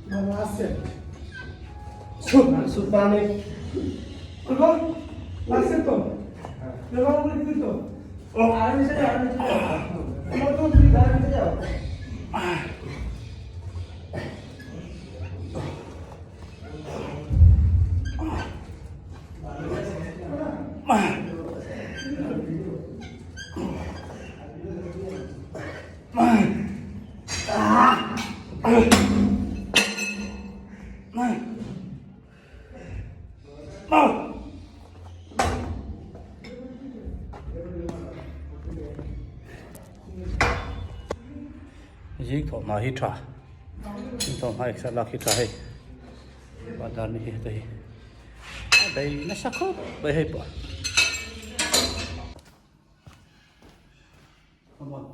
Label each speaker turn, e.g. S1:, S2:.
S1: Last set. Sut পানি last set তো তো
S2: আর নিচে যাও, আর নিচে যাও। তুমি আর নিচে যাও।
S3: Zing thawh hma hi tha zing thawh hma exer lak hi tha hei bazar ni hi heta hi a bei nasa khawp mai hei pawh come on.